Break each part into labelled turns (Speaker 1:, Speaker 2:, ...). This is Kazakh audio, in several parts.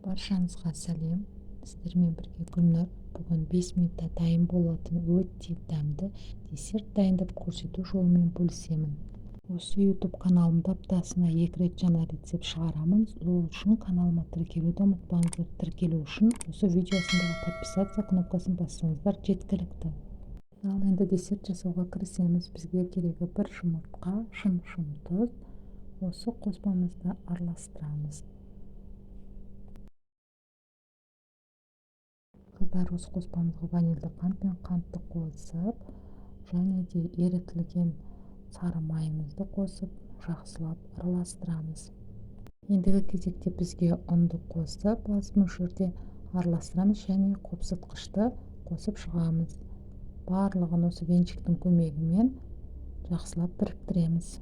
Speaker 1: Баршаңызға сәлем! Сіздермен бірге Гүлнұр. Бүгін 5 минутта дайын болатын өте дәмді десерт дайындап көрсету жолымен бөлісемін. Осы YouTube каналымда аптасына 2 рет жаңа рецепт шығарамын. Ол үшін каналыма тіркелуді ұмытпаңыздар. Тіркелу үшін осы видео астындағы подписаться кнопкасын бассаңыздар жеткілікті. Ал енді десерт жасауға кірісеміз. Бізге керегі бір жұмыртқа, шым-шым тұз. Осы қоспамызды араластырамыз. Қыздар, осы қоспамызға ванильді қант пен қантты қосып, және де ерітілген сары майымызды қосып, жақсылап араластырамыз. Ендігі кезекте бізге ұнды қосып, аз мөлшерде араластырамыз және қопсытқышты қосып шығамыз. Барлығын осы венчиктің көмегімен жақсылап біріктіреміз.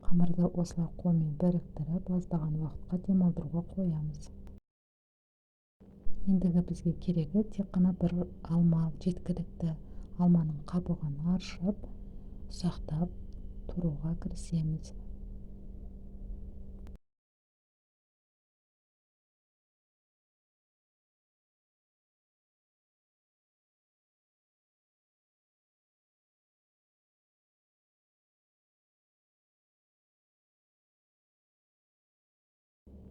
Speaker 1: Қамырды осылай қолмен біріктіріп, аздаған уақытқа демалдыруға қоямыз. Ендігі бізге керегі тек қана бір алма жеткілікті. Алманың қабығын аршып, ұсақтап туруға кірісеміз.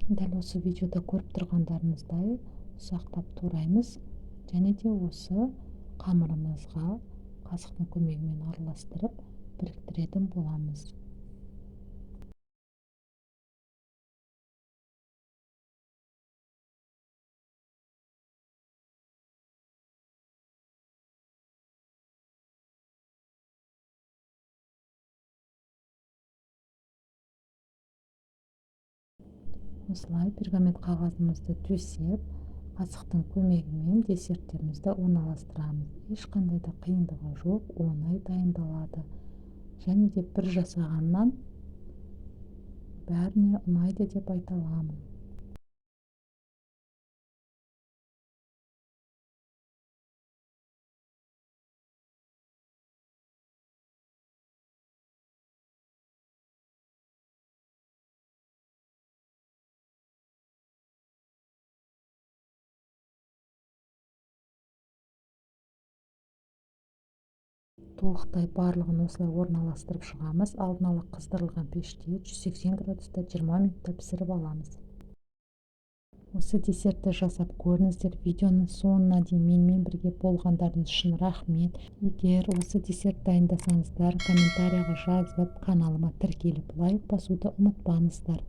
Speaker 1: Дәл осы видеода көріп тұрғандарыңыздай ұсақтап тураймыз және де осы қамырымызға қасықтың көмегімен араластырып біріктіретін боламыз. Осылай пергамент қағазымызды төсеп, қасықтың көмегімен десерттерімізді орналастырамыз. Ешқандай да қиындығы жоқ, оңай дайындалады. Және де бір жасағаннан бәріне ұнайды деп айта аламын. Толықтай барлығын осылай орналастырып шығамыз. Алдын ала қыздырылған пеште 180 градуста 20 минутта пісіріп аламыз. Осы десертті жасап көріңіздер. Видеоның соңына дейін менімен бірге болғандарыңыз үшін рахмет. Егер осы десерт дайындасаңыздар, комментарияға жазып, каналыма тіркеліп, лайк басуды ұмытпаңыздар.